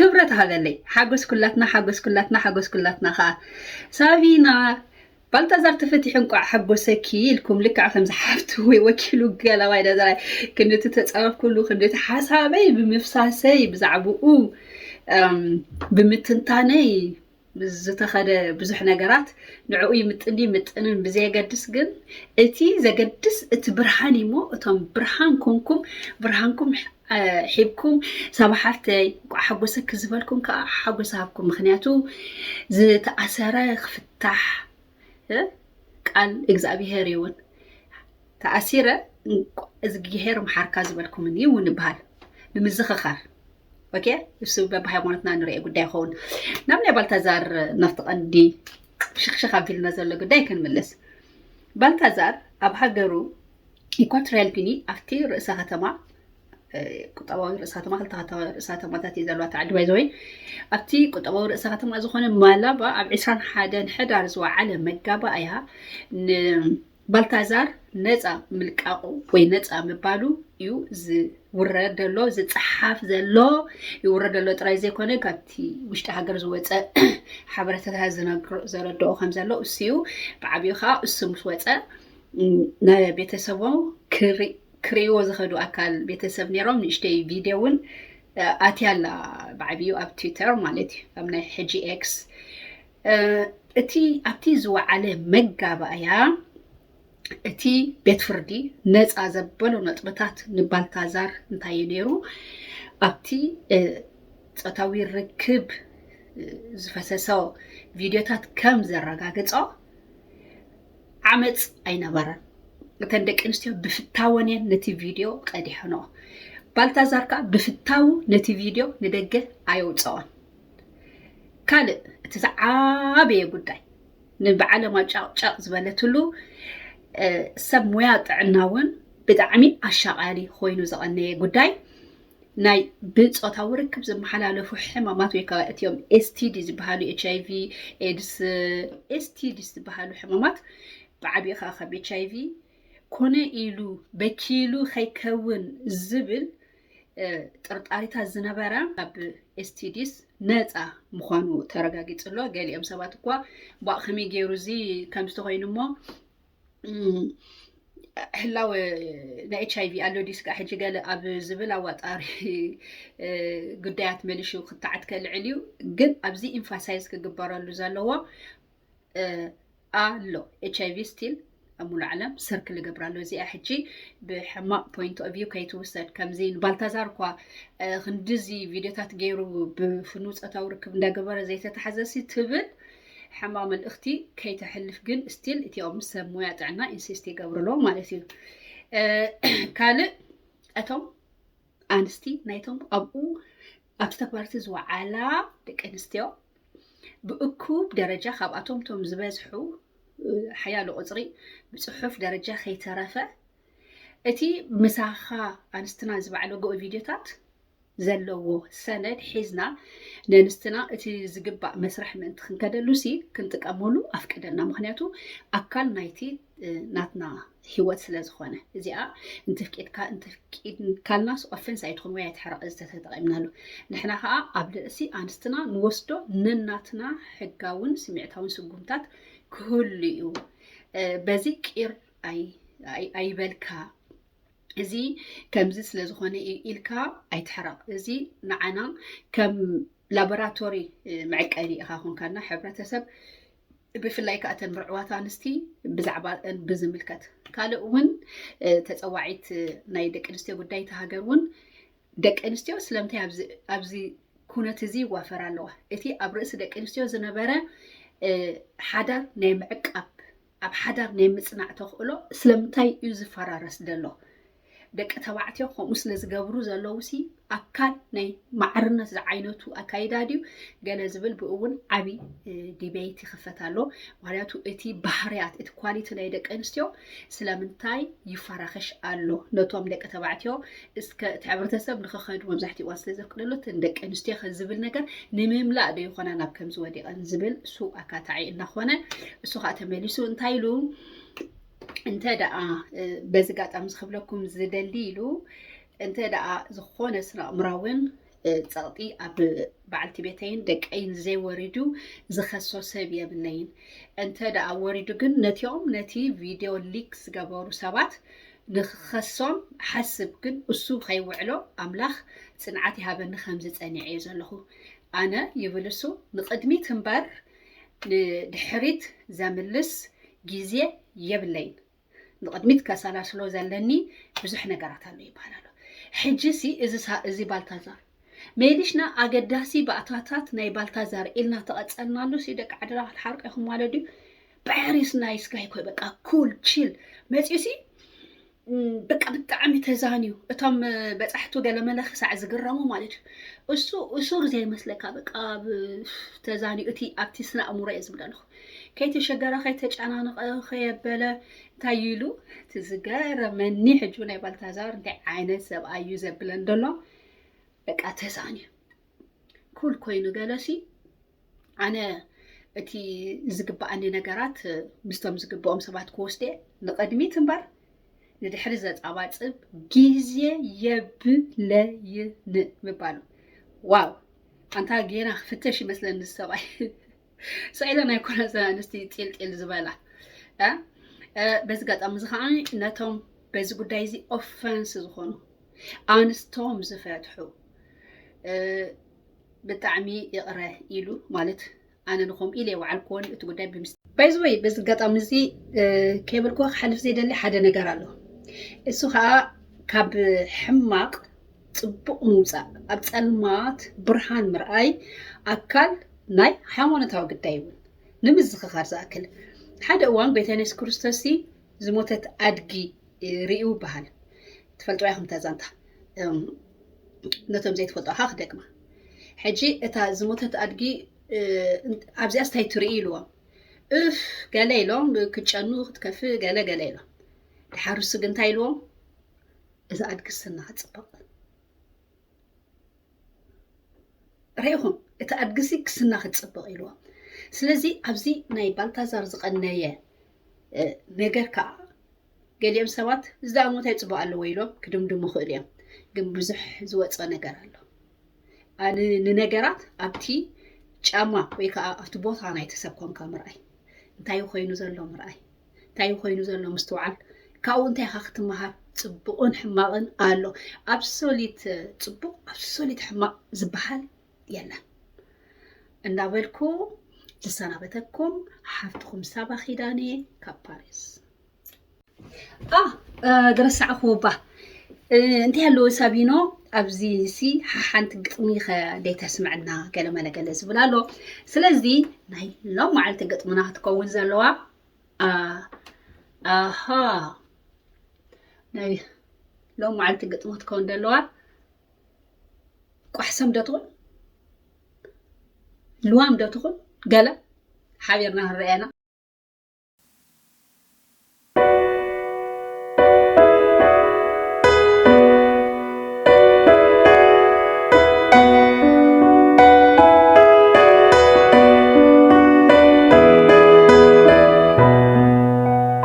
ክብረት ሃበለይ። ሓጎስ ኩላትና፣ ሓጎስ ኩላትና፣ ሓጎስ ኩላትና ኸዓ። ሳቢና፣ ባልታዛር ተፈቲሑ እንቋዕ ሓጎሰኪ ኢልኩም፣ ልክዕ ከምዚ ሓፍቲ ወይ ወኪሉ ገላዋይ ነዘራይ ክንድቲ ተጸረፍኩሉ፣ ክንድቲ ሓሳበይ ብምፍሳሰይ፣ ብዛዕባኡ፣ እም፣ ብምትንታነይ ዝተኸደ ብዙሕ ነገራት ንዕኡ ይምጥን ድዩ ይምጥንን ብዘየገድስ፣ ግን እቲ ዘገድስ እቲ ብርሃን እዩ እሞ፣ እቶም ብርሃን ኮንኩም፣ ብርሃንኩም እ፣ ሒብኩም፣ ሳባ ሓፍተይ፣ እንቋዕ ሓጎሰኪ ዝበልኩም ከኣ ሓጎስ ሃብኩም። ምኽንያቱ ዝተኣሰረ ክፍታሕ፣ እ፣ ቃል እግዚኣብሄር እዩ እውን። ተኣሲረ፣ እንቋዕ እግዚኣብሄር መሓርካ ዝበልኩምኒ እውን ይበሃል። ንምዝኽኻር። ኦኬ? እሱ በብሃይማኖትና ንሪኦ ጉዳይ ይኸውን። ናብ ናይ ባልታዛር ናብቲ ቀንዲ ሽኽሽኽ ኣቢልና ዘሎ ጉዳይ ክንምለስ። ባልታዛር ኣብ ሃገሩ ኢኳቶሪያል ጊኒ ኣብቲ ርእሰ ከተማ፣ እ፣ ቁጠባዊ ርእሰ ከተማ፣ ክልተ ከተማ-፣ ርእሰ ከተማታት እዩ ዘለዋ እታ ዓዲ፣ ባይ ዘ ወይ። ኣብቲ ቁጠባዊ ርእሰ ከተማ ዝኾነ ማላባ ኣብ ዕስራን ሓደን ሕዳር ዝወዓለ መጋባእያ ንባልታዛር ነፃ ምልቃቑ ወይ ነፃ ምባሉ እዩ ዝውረድ ዘሎ፣ ዝፀሓፍ ዘሎ። ይውረድ ዘሎ ጥራይ ዘይኮነ፣ ካብቲ ውሽጢ ሃገር ዝወፀ ሓበሬታታት ዝነግሮ፣ ዘረድኦ ከም ዘሎ እሱ እዩ። ብዓብዩ ከዓ እሱ ምስ ወፀ፣ ም፣ ናይ ቤተሰቦም ክሪ-፣ ክርእይዎ ዝኸዱ ኣካል ቤተሰብ ነይሮም። ንእሽተይ ቪድዮ እውን፣ እ፣ ኣትያ ኣላ ብዓብዩ ኣብ ትዊተር ማለት እዩ፣ ኣብ ናይ ሕጂ ኤክስ። እ፣ እቲ ኣብቲ ዝወዓለ መጋባእያ እቲ ቤት ፍርዲ ነፃ ዘበሎ ነጥብታት ንባልታዛር እንታይ እዩ ነይሩ? ኣብቲ፣ እ፣ ጾታዊ ርክብ፣ እ፣ ዝፈሰሶ ቪድዮታት ከም ዘረጋግጾ፣ ዓመጽ ኣይነበረን። እተን ደቂ ኣንስትዮ ብፍታወን እየን ነቲ ቪድዮ ቀዲሐንኦ። ባልታዛር ከኣ ብፍታዉ ነቲ ቪድዮ ንደገ ኣየውጽኦን። ካልእ እቲ ዝዓበየ ጉዳይ፣ ንበዓለማ ጫቕጫቕ ዝበለትሉ፣ እ፣ ሰብ ሞያ ጥዕና እውን ብጣዕሚ ኣሻቓሊ ኮይኑ ዝቐነየ ጉዳይ፣ ናይ ብጾታዊ ርክብ ዝመሓላለፉ ሕማማት ወይ ከዓ እቲኦም ኤስ ቲ ዲ ዝበሃሉ፣ ኤች ኣይ ቪ፣ ኤድስ፣ ኤስ ቲ ዲ ዝበሃሉ ሕማማት ብዓቢኡ ከዓ ካብ ኤች ኣይ ቪ ኮነ ኢሉ በኪሉ ከይከውን ዝብል፣ እ፣ ጥርጣሪታት ዝነበረ ካብ ኤስ ቲ ዲስ ነፃ ምዃኑ ተረጋጊጹ ኣሎ። ገሊኦም ሰባት እኳ፣ "ባእ፣ ከመይ ገይሩ እዚ ከምዚ ተኾይኑ እሞ፣ እም፣ ህላወ ናይ ኤች ኣይ ቪ ኣሎ ድዩ ስጋዕ ሕጂ?" ገለ ኣብ ዝብል ኣዋጣሪ፣ እ፣ ጉዳያት መሊሹ ክተዓት ከልዕል እዩ። ግን ኣብዚ ኢምፋሳይዝ ክግበረሉ ዘለዎ፣ እ፣ ኣሎ። ኤች ኣይ ቪ ስቲል ኣብ ሙሉእ ዓለም ሰርክል ይገብር ኣሎ። እዚኣ ሕጂ ብሕማቕ ፖይንት ኦፍ ቪው ከይትውሰድ፣ ከምዚ ንባልታዛር እኳ፣ እ፣ ክንድዚ ቪድዮታት ገይሩ ብፍኑው ጾታዊ ርክብ እንዳገበረ ዘይተታሕዘሲ ትብል ሕማቕ መልእኽቲ ከይተሕልፍ ግን ስቲል እቲኦም ሰብ ሞያ ጥዕና ኢንሲስት ይገብሩ ኣለዉ ማለት እዩ። እ፣ ካልእ እቶም ኣንስቲ ናይቶም ኣብኡ ኣብቲ ተግባር እቲ ዝወዓላ ደቂ ኣንስትዮ ብእኩብ ደረጃ ካብኣቶም እቶም ዝበዝሑ፣ እ፣ ሓያሎ ቁጽሪ ብጽሑፍ ደረጃ ከይተረፈ እቲ ምሳኻ ኣንስትና ዝበዕለግኦ ቪድዮታት ዘለዎ ሰነድ ሒዝና ነንስትና እቲ ዝግባእ መስርሕ ምእንቲ ክንከደሉ ሲ ክንጥቀመሉ ኣፍቅደና። ምኽንያቱ ኣካል ናይቲ፣ እ፣ ናትና ህይወት ስለ ዝኾነ። እዚኣ እንተፍቂድካ፣ እንተፍቂድካልናስ ኦፈንስ ኣይትኹን ወይ ኣይትሕረቕ እዚ ተተጠቒምናሉ። ንሕና ኸኣ ኣብ ልእሲ ኣንስትና ንወስዶ ነናትና ሕጋውን ስሚዕታውን ስጉምታት ክህሉ እዩ። እ፣ በዚ ቂር ኣይ-፣ ኣይ-፣ ኣይበልካ። እዚ ከምዚ ስለ ዝኾነ እዩ ኢልካ ኣይትሕረቕ። እዚ ንዓና ከም ላቦራቶሪ፣ እ፣ መዕቀኒ ኢኻ ኮንካና። ሕብረተሰብ፣ ብፍላይ ከኣ እተን ምርዕዋት ኣንስቲ ብዛዕባኣን ብዝምልከት። ካልእ እውን፣ እ፣ ተጸዋዒት ናይ ደቂ ኣንስትዮ ጉዳይ እታ ሃገር እውን፣ ደቂ ኣንስትዮ ስለምንታይ ኣብዚ፣ ኣብዚ ኩነት እዚ ይዋፈራ ኣለዋ? እቲ ኣብ ርእሲ ደቂ ኣንስትዮ ዝነበረ፣ እ፣ ሓዳር ናይ ምዕቃብ፣ ኣብ ሓዳር ናይ ምጽናዕ ተኽእሎ ስለምንታይ እዩ ዝፈራረስ ዘሎ? ደቂ ተባዕትዮ ከምኡ ስለ ዝገብሩ ዘለዉ ሲ ኣካል ናይ ማዕርነት ዝዓይነቱ ኣካይዳ ድዩ? ገለ ዝብል ብኡ እውን ዓቢ፣ እ፣ ዲቤት ይኽፈት ኣሎ። ምኽንያቱ እቲ ባህርያት፣ እቲ ኳሊቲ ናይ ደቂ ኣንስትዮ ስለምንታይ ይፈራኸሽ ኣሎ? ነቶም ደቂ ተባዕትዮ እስከ እቲ ሕብረተሰብ ንኽኸዱ መብዛሕትኡ እዋን ስለ ዘፍቅደሉ፣ እተን ደቂ ኣንስትዮ ከ ዝብል ነገር ንምምላእ ዶ ይኾና ናብ ከምዚ ወዲቐን ዝብል እሱ ኣካታዒ እናኾነ፣ እሱ ኸዓ ተመሊሱ እንታይ ኢሉ፣ እንተ ደኣ፣ እ፣ በዚ ኣጋጣሚ እዚ ክብለኩም ዝደሊ ኢሉ፣ እንተ ደኣ ዝኾነ ስነ ኣእምራውን እ፣ ጸቕጢ ኣብ በዓልቲ ቤተይን ደቀይን ዘይወሪዱ ዝኸሶ ሰብ የብለይን። እንተ ደኣ ወሪዱ ግን ነቲኦም ነቲ ቪድዮ ሊክ ዝገበሩ ሰባት ንኽኸሶም ሓስብ፣ ግን እሱ ከይውዕሎ ኣምላኽ ጽንዓት ይሃበኒ፣ ከምዚ ጸኒዐ እየ ዘለኹ። ኣነ ይብል እሱ፣ ንቕድሚት እምበር ንድሕሪት ዘምልስ ግዜ የብለይን። ንቕድሚት ከሰላስሎ ዘለኒ ብዙሕ ነገራት ኣሎ ይበሃል ኣሎ። ሕጂ ሲ እዚ ሳ-፣ እዚ ባልታዛር ሜሊሽና ኣገዳሲ ባእታታት ናይ ባልታዛር ኢልና ተቐጸልናሉ ሲ ደቂ ዓድና ክትሓርቀ ይኹም ማለት ድዩ? Paris nice guy ኮይ በቃ ኩል ቺል መጺኡ ሲ ም፣ በቃ ብጣዕሚ ተዛንዩ። እቶም እ፣ በጻሕቱ ገለመለ ክሳዕ ዝግረሙ ማለት እዩ። እሱ እሱር ዘይመስለካ በቃ ብ-፣ ተዛንዩ እቲ ኣብቲ ስነ ኣእምሮ እየ ዝብል ኣለኹ። ከይተሸገረ ከይተጨናነቐ ከየበለ እንታይ ኢሉ እቲ ዝገረመኒ ሕጂ ናይ ባልታዛር እንታይ ዓይነት ሰብኣይ እዩ ዘብለን ዘሎ በቃ ተዛንዩ ኩል ኮይኑ ገለሲ ኣነ እቲ ዝግብኣኒ ነገራት ምስቶም ዝግብኦም ሰባት ክወስደ ንቐድሚት እምበር ንድሕሪ ዘጻባጽብ ግዜ የብለይን ምባሉ። ዋው ኣንታ ጌና ክፍተሽ ይመስለኒ ሰብኣይ ስዒለ ናይ ኮነዘ ኣንስቲ ጢልጢል ዝበላ እ፣ እ፣ በዚ ጋጣሚ እዚ ከዓ ነቶም በዚ ጉዳይ እዚ ኦፈንስ ዝኾኑ ኣንስቶም ዝፈትሑ እ፣ ብጣዕሚ ይቕረ ኢሉ ማለት ኣነ ንኸም ኢለ የወዓልክዎን እቲ ጉዳይ ብምስ ባይዝወይ በዚ ኣጋጣሚ እዚ እ፣ ከይበልክዎ ክሓልፍ ዘይደሊ ሓደ ነገር ኣሎ። እሱ ከዓ ካብ ሕማቕ ፅቡቕ ምውፃእ ኣብ ፀልማት ብርሃን ምርኣይ ኣካል ናይ ሃይማኖታዊ ግዳይ እውን ንምዝኽኻር ዝኣክል ሓደ እዋን ጎይታና የሱስ ክርስቶስ ዝሞተት ኣድጊ ርእዩ ይበሃል። ትፈልጥዋ ኢኹም እታ ዛንታ። እም፣ ነቶም ዘይትፈልጡ ከዓ ክደግማ። ሕጂ እታ ዝሞተት ኣድጊ እ፣ ኣብዚኣስ እንታይ ትርኢ ኢልዎም። እፍ ገለ ኢሎም ክትጨኑ ክትከፍ ገለ ገለ ኢሎም። ድሓር እሱ ግን እንታይ ኢልዎም? እዛ ኣድጊ ስና ክፅብቕ ርኢኹም እቲ ኣድግሲ ክስና ክትፅብቕ ኢልዎም። ስለዚ ኣብዚ ናይ ባልታዛር ዝቐነየ እ፣ ነገር ከዓ ገሊኦም ሰባት እዚ ደኣ እንታይ ፅቡቅ ኣለዎ ኢሎም ክድምድሙ ይኽእሉ እዮም። ግን ብዙሕ ዝወፀ ነገር ኣሎ። ኣነ ንነገራት ኣብቲ ጫማ ወይ ከዓ ኣብቲ ቦታ ናይቲ ሰብ ኮንካ ምርኣይ እንታይ ኮይኑ ዘሎ ምርኣይ እንታይ ኮይኑ ዘሎ ምስትውዓል ካብኡ እንታይ ኢኻ ክትመሃር ፅቡቅን ሕማቅን ኣሎ። ኣብሶሊት ፅቡቅ ኣብሶሊት ሕማቅ ዝበሃል የለን እንዳበልኩ ዝሰናበተኩም ሓፍትኹም ሳባ ኪዳነ ካብ ፓሪስ። ኣ ዝረሳዕኹ እባ እንታይ ኣለዎ ሳቢኖ ኣብዚ ሲ ሓሓንቲ ግጥሚ ከ ደይተስምዕና ገለ መለ ገለ ዝብል ኣሎ። ስለዚ ናይ ሎም መዓልቲ ግጥምና ክትከውን ዘለዋ ኣሃ ናይ ሎም መዓልቲ ግጥሚ ክትከውን ዘለዋ ቋሕሰም ዶ ትኹን ልዋም ዶ ትኹን ገለ ሓቢርና ክንረኣየና።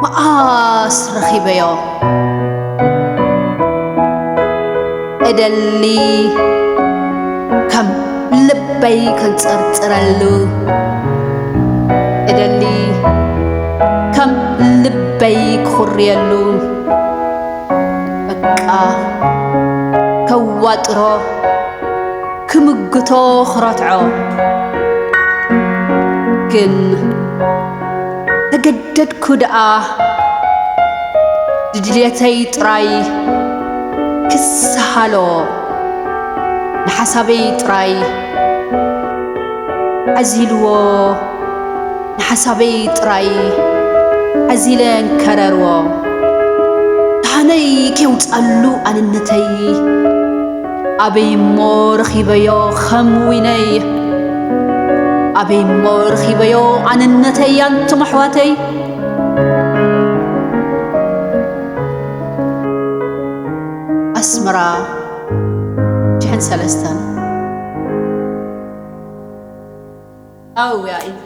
መኣስ ረኺበዮ እደሊ ከም ልበይ ከንጸርጽረሉ እደሊ ከም ልበይ ክኹርየሉ በቃ ከዋጥሮ ክምግቶ ክረትዖ ግን ተገደድኩ ደኣ ድድልየተይ ጥራይ ክስሃሎ ንሓሳበይ ጥራይ ዓዚልዎ ንሓሳበይ ጥራይ ዓዚለ እንከረርዎ ደሃነይ ከየውጻሉ ኣንነተይ ኣበይ እሞ ረኺበዮ ኸም ዊነይ ኣበይ እሞ ረኺበዮ ኣንነተይ ኣንቱም ኣሕዋተይ ኣስመራ ሽሕን ሰለስተን ኣውያ